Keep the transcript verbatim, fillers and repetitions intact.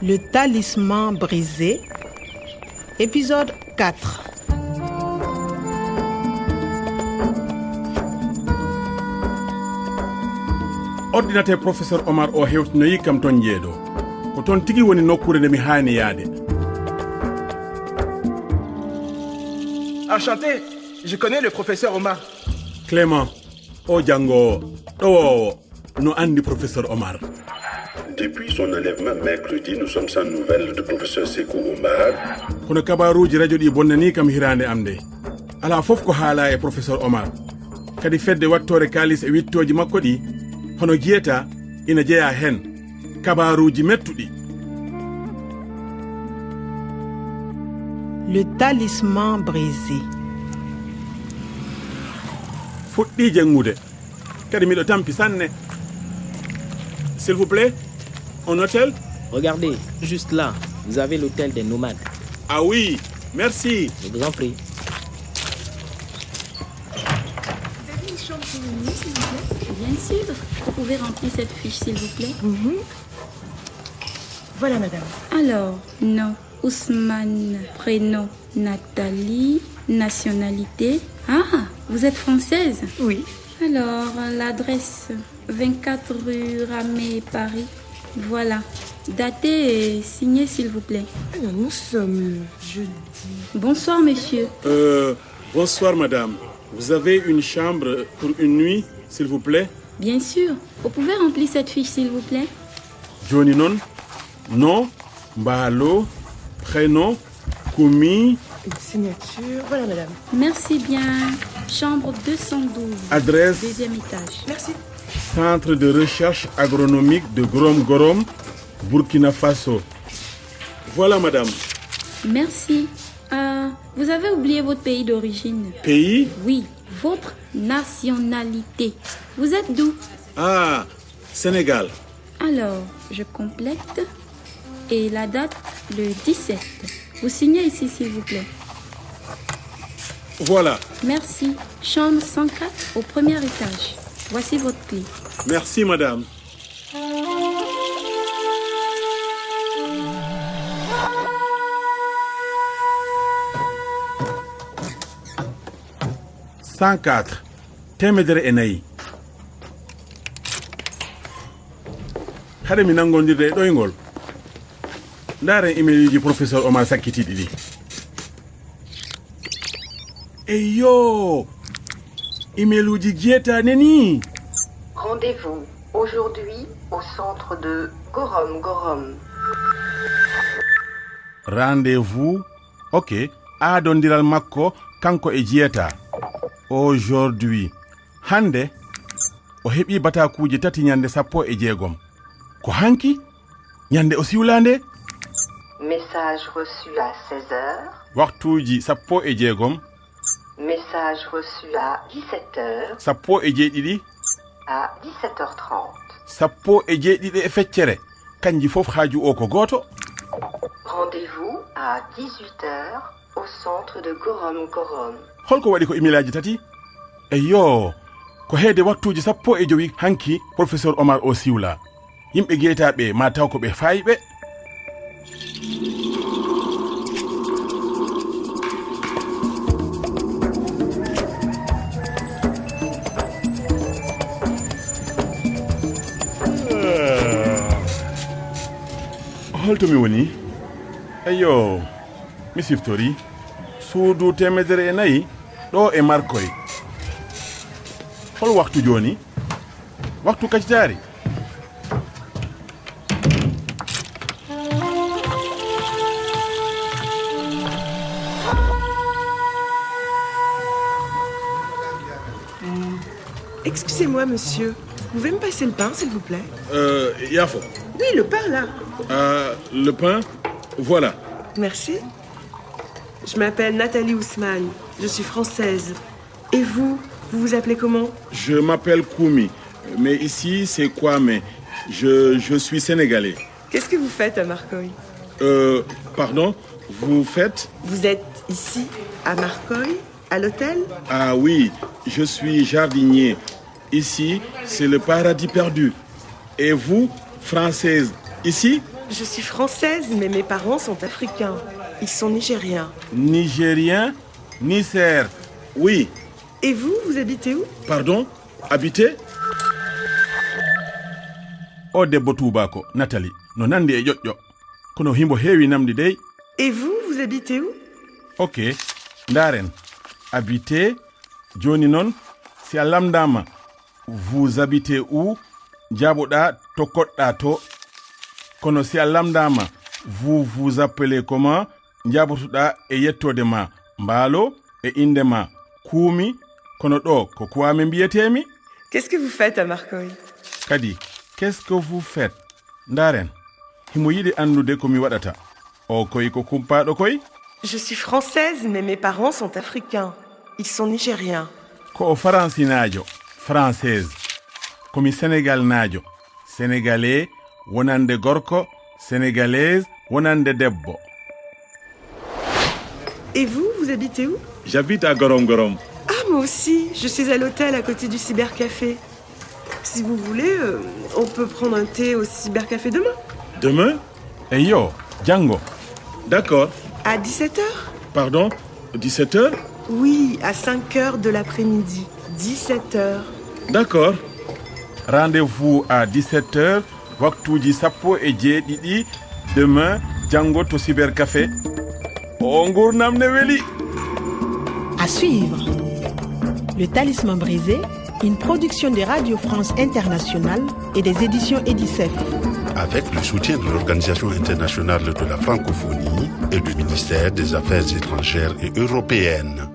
Le talisman brisé, épisode quatre. Ordinateur professeur Omar o hewtinoyi kam toon jeeɗo. Ko toon tigi woni nokkuure nde mi haani yaade. Enchanté, je connais le professeur Omar. Clément, o janngoowo, ɗowoowo, no anndi professeur Omar. Depuis son enlèvement mercredi, nous sommes sans nouvelles de professeur Sekou Omar. Kono kabaaruuji radio ɗi bonnanii kam hiraande am nde. Alaa fof ko haalaa e professeur Omar. Kadi fedde wattoore kaalis e wittooji makko ɗi, hono jiyata, ina jeyaa heen. Kabaaruuji mettuɗi. Le talisman brisé. Fuɗɗii janngude. Kadi miɗo tampi sanne. S'il vous plaît, un hôtel? Regardez, juste là, vous avez l'hôtel des nomades. Ah oui, merci. Je vous en prie. Vous avez une chambre pour une nuit, s'il vous plaît ? Bien sûr. Vous pouvez remplir cette fiche, s'il vous plaît. Voilà, madame. Alors, nom, Ousmane. Prénom, Nathalie. Nationalité. Ah, vous êtes française ? Oui. Alors, l'adresse, vingt-quatre rue Ramée, Paris. Voilà. Daté et signé, s'il vous plaît. Alors, nous sommes le jeudi. Bonsoir, monsieur. Euh, bonsoir, madame. Vous avez une chambre pour une nuit, s'il vous plaît? Bien sûr. Vous pouvez remplir cette fiche, s'il vous plaît? Jooni noon, nom, Mbaalo, prénom, Kumi. Une signature. Voilà, madame. Merci bien. Chambre deux cent douze. Adresse, Deuxième étage. Merci. Centre de recherche agronomique de Gorom Gorom, Burkina Faso. Voilà, madame. Merci. Euh, vous avez oublié votre pays d'origine. Pays? Oui, votre nationalité. Vous êtes d'où? Ah, Sénégal. Alors, je complète. Et la date, le dix-sept. Vous signez ici, s'il vous plaît. Voilà. Merci. Chambre cent quatre au premier étage. Voici votre clé. Merci, madame. Cent quatre, teemedere e nayi. Hade mi nanngondirde e ɗoyngol. Ndaaren email uji professeur Omar sakkitiiɗi ɗi. Eyyo! Email uji jeetati neni. Rendez-vous aujourd'hui au centre de Gorom Gorom. Rendez-vous. Ok. Aadondiral makko kanko e jeetati. Aujourd'hui. Hannde, o heɓi batakuuji tati ñande sappo e jeegom. Ko hanki? Ñande o siwlaa nde? Message reçu à seize heures. Waktuuji sappo e jeegom. Message reçu à dix-sept heures. Sappo e jeeɗiɗi. À dix-sept heures trente. Sappo e jeeɗiɗi e feccere. Kanji fof haaju o ko gooto. Rendez-vous à dix-huit heures au centre de Gorom Gorom. Holko waɗi ko imilaaji tati? Eyyo, ko heede waktuuji sappo e jowi hanki professeur Omar o siwlaa. Yimɓe jeetati ɓe ma taw ko ɓe faayɓe. Holto mi woni? Eyyo, mi siftori. Suudu teemedere e nayi ɗo e Markoy. Hol waktu jooni? Waktu kacitaari. Excusez-moi, monsieur. Vous pouvez me passer le pain, s'il vous plaît ? Euh, yaafo. Oui, le pain, là. Euh, le pain, voilà. Merci. Je m'appelle Nathalie Ousmane. Je suis française. Et vous, vous vous appelez comment ? Je m'appelle Kumi, mais ici c'est Kwame. Je, je suis sénégalais. Qu'est-ce que vous faites à Marcoy ? Euh, pardon, vous faites ? Vous êtes ici, à Marcoy, à l'hôtel ? Ah oui, je suis jardinier. Ici, c'est le paradis perdu. Et vous, française, ici ? Je suis française, mais mes parents sont africains. Ils sont nigériens. Nigérien, Niger. Oui. Et vous, vous habitez où? Pardon? Habiter? O debbo tuubaako, Nathalie, no nandi e ƴoƴƴo. Kono himo heewi namdi dey. Et vous, vous habitez où? Ok, ndaaren. Habiter, jooni noon, si a lamndaama, vous habitez où? Njaaboɗaa to koɗɗaa to. Kono si a lamndaama, vous vous appelez comment? Njaabotoɗaa e yettoode ma, Mbaalo, e innde ma, Kuumi, kono ɗoo ko Kuwame mbiyeteemi. Qu'est-ce que vous faites à Marcoy? Kadi, qu'est-ce que vous faites? Ndaaren, himo yiɗi anndude ko mi waɗata. O koy ko kumpaaɗo koy? Je suis française, mais mes parents sont africains. Ils sont nigériens. Ko o faransinaajo, française. Ko mi senegalnaajo, sénégalais, wonande gorko, sénégalaise, wonande debbo. Et vous, vous habitez où? J'habite à Gorom Gorom. Ah, moi aussi, je suis à l'hôtel à côté du cybercafé. Si vous voulez, euh, on peut prendre un thé au cybercafé demain. Demain? Eyo, janngo. D'accord. À dix-sept heures? Pardon? Dix-sept heures? Oui, à cinq heures de l'après-midi. Dix-sept heures. D'accord. Rendez-vous à dix-sept heures, waktuuji sappo e jeeɗiɗi, demain, janngo to cybercafé. O nguurndam ne weli. À suivre. Le Talisman brisé, une production de Radio France Internationale et des éditions Edicef. Avec le soutien de l'Organisation internationale de la francophonie et du ministère des Affaires étrangères et européennes.